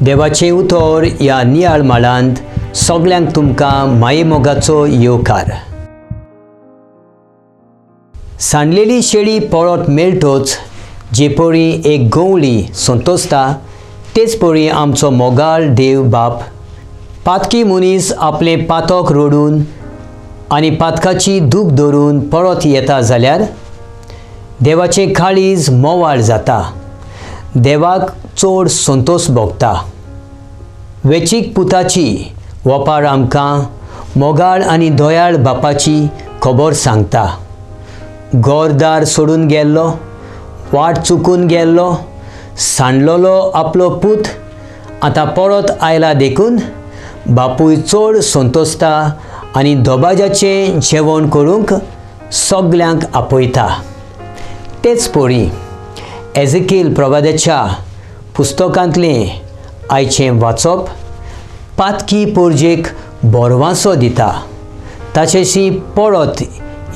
देवाचें उतर ह्या नियाळ माळांत सगल्यांक तुमकां मायेमोगाचो येवकार. सांडलेली शेळी परत मेळटोच जे परी एक गवळी संतोसता तेच परी आमचो मोगाळ देव बाप पातकी मनीस आपलें पातक रडून आनी पातकाची दूख धरून परत येता जाल्यार देवाचें काळीज मोवाळ जाता, देवाक चड संतोष भोगता. वेचीक पुताची वपार आमकां मोगाळ आनी दयाळ बापाची खबर सांगता. घरदार सोडून गेल्लो, वाट चुकून गेल्लो, सांडलेलो आपलो पूत आतां परत आयला देखून बापूय चड संतोसता आनी दबाज्याचें जेवण करूंक सगल्यांक आपयता. तेच परी एजेकील प्रवादाच्या पुस्तकांतलें आयचें वाचप पातकी पोरजेक बरवासो दिता. ताचेशी परत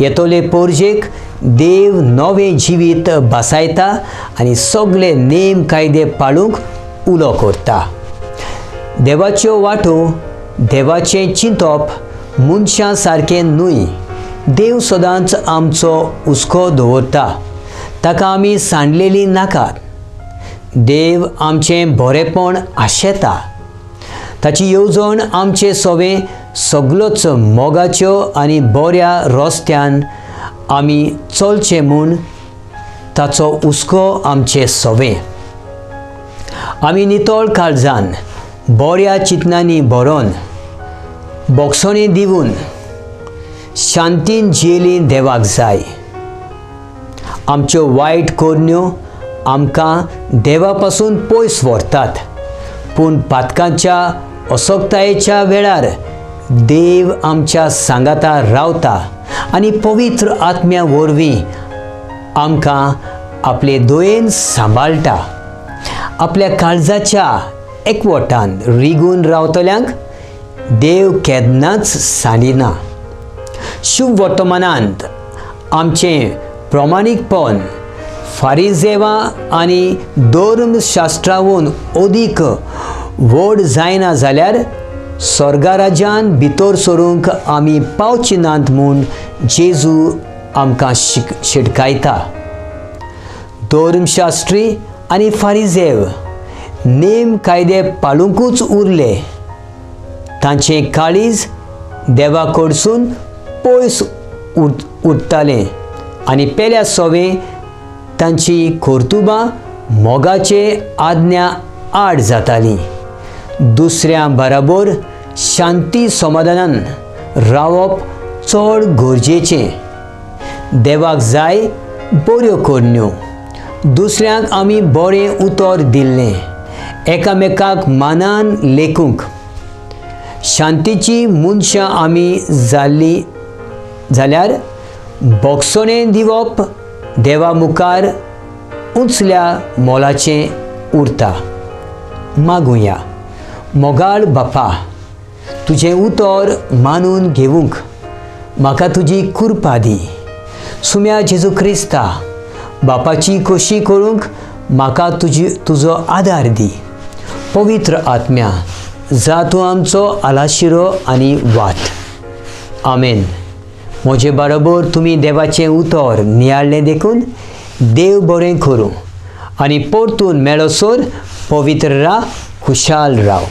येतले पोरजेक देव नवें जिवीत बसायता आनी सगळे नेम कायदे पाळूंक उलो करता. देवाच्यो वाटो, देवाचें चिंतप मनशां सारकें न्हय. देव सदांच आमचो हुस्को दवरता, ताका आमी सांडलेली नाकात. देव आमचें बरेंपण आशेता. ताची येवजण आमचे सवे सगळोच मोगाच्यो आनी बऱ्या रस्त्यान आमी चलचें म्हूण ताचो हुस्को आमचे सवे. आमी नितळ काळजान बऱ्या चिंतनांनी भरोन बोगसणी दिवन शांतीन जियेली देवाक जाय. आमच्यो वायट करण्यो आमकां देवा पासून पयस व्हरतात, पूण पातकांच्या असक्तायेच्या वेळार देव आमच्या सांगाता रावता आनी पवित्र आत्म्या वरवीं आमकां आपले दयेन सांबाळटा. आपल्या काळजाच्या एकवटान रिगून रावतल्यांक देव केन्नाच सांडिना. शुभ वर्तमानांत आमचें प्रमाणीकपण फारिजेवा आनी धर्मशास्त्रावून अदीक व्हड जायना जाल्यार स्वर्गराज्यान भितर सरूंक आमी पावचे नात म्हूण जेजू आमकां शिटकायता. धर्मशास्त्री आनी फारिजेव नेम कायदे पाळुंकूच उरले. तांचें काळीज देवा कडसून पयस उरतालें आनी पेल्या सोवे तांची कर्तुबां मोगाचे आज्ञा आड जाताली. दुसऱ्या बराबर शांती समाधानान रावप चड गरजेचें. देवाक जाय बऱ्यो करण्यो, दुसऱ्यांक आमी बरें उतर दिल्लें, एकामेकाक मानान लेखूंक. शांतीची मनशां आमी जाल्लीं जाल्यार बोगसणें दिवप देवा मुखार उंचल्या मोलाचें उरता. मागुया. मोगाळ बापा, तुजें उतर मानून घेवंक म्हाका तुजी कृपा दी. सुम्या जेजू क्रिस्ता, बापाची खोशी करूंक म्हाका तुजो आदार दी. पवित्र आत्म्या, जा तूं आमचो आलाशिरो आनी वाट. आमेन. म्हजे बरोबर तुमी देवाचें उतर नियाळ्ळें देखून देव बरें करूं आनी परतून मेळसर पवित्र राव, खुशाल राव.